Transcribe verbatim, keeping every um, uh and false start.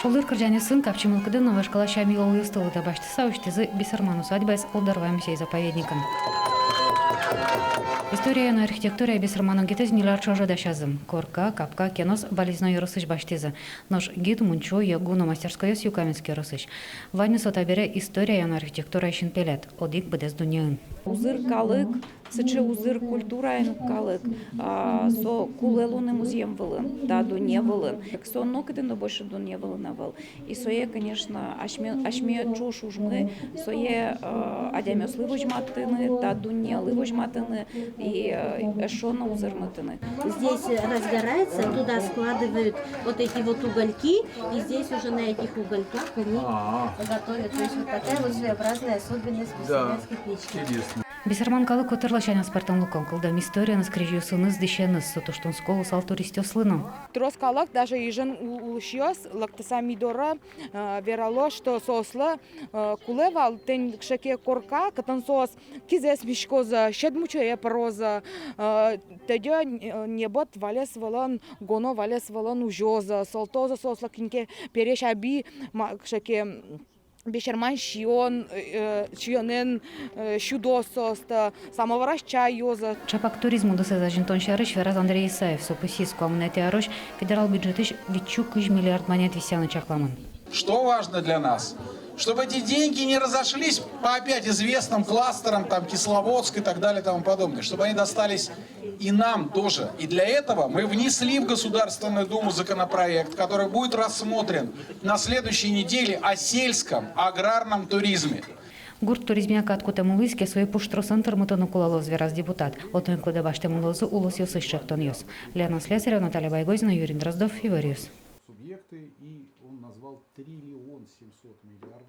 Шулдыр кырӟанъёсын, капчи мылкыдын но вашкала сям-йылолъёсты лыдэ басьтыса, усьтӥзы бесерман усадьбаез Олдорвай музей-заповедникын. Историен но архитектураен бесерман огетэз ньыль ар ӵоже дасязы. Корка, капка, кенос Балезино ёросысь басьтӥзы. Нош гид, мунчо, йӧгу но мастерскойёс Юкаменск ёросысь. Ваньмыз со табере историен но архитектураен синпелет, одӥг быдэс дуннеын. Узыр калык, сыӵе узыр культураен калык, а, со кулэ луыны музъем вылын, та дунне вылын. Со нокытын но больше дунне вылын ӧвӧл. И сое, конечно, асьме, асьме ӵош ужмы, сое, э, адямиослы возьматыны, та дуннелы возьматыны и, э, эшшо но узырмытыны. Здесь разгорается, туда складывают вот эти вот угольки, и здесь уже на этих угольках они А. готовят. То есть вот такая вот своеобразная особенность Да. Бесермянской печки. Интересно. Бесерман калык котыр ласянь аспӧртэмлыко, кылдэм историеныз, крезьёсыныз, дӥсеныз, со туж тунсыко луысал туристъёслы но. Трос калык, даже ижын у-, улӥсьёс, лыктыса ми доры, э, верало, что соослы, э, кулэ вал тӥни кыӵе ке корка, кытын соос кизэс миськозы, сьӧд мучое пырозы, э, тӧдё, э, небыт валес вылын, гоно валес вылын ужозы, сылтозы соослы кин ке пересь аби, ма-, кыӵе ке, м, бесерман сиён, э, сиёнэн, э, сюдозы соосты, самовараз чай юозы. Чапак туризм удысэз азинтон сярысь вераз Андрей Исаев. Со пусйиз, куамынэтӥ арозь федерал бюджетысь витьсю кызь миллиард манет висъяны чакламын. Что важно для нас? Чтобы эти деньги не разошлись по опять известным кластерам, там, Кисловодск и так далее и тому подобное, чтобы они достались и нам тоже. И для этого мы внесли в Государственную Думу законопроект, который будет рассмотрен на следующей неделе, о сельском аграрном туризме. Гурт туризмъя кат кутэм луиз ке, сое пуштросэн тырмытыны кулэ луоз, вераз депутат. Отын ик лыдэ басьтэмын луозы улосъёсысь чектонъёс. Лена Слесарева, Наталья Байгозина, Юрий Дроздов, Иворъёс. Субъекты, и он назвал триллион семьсот миллиардов.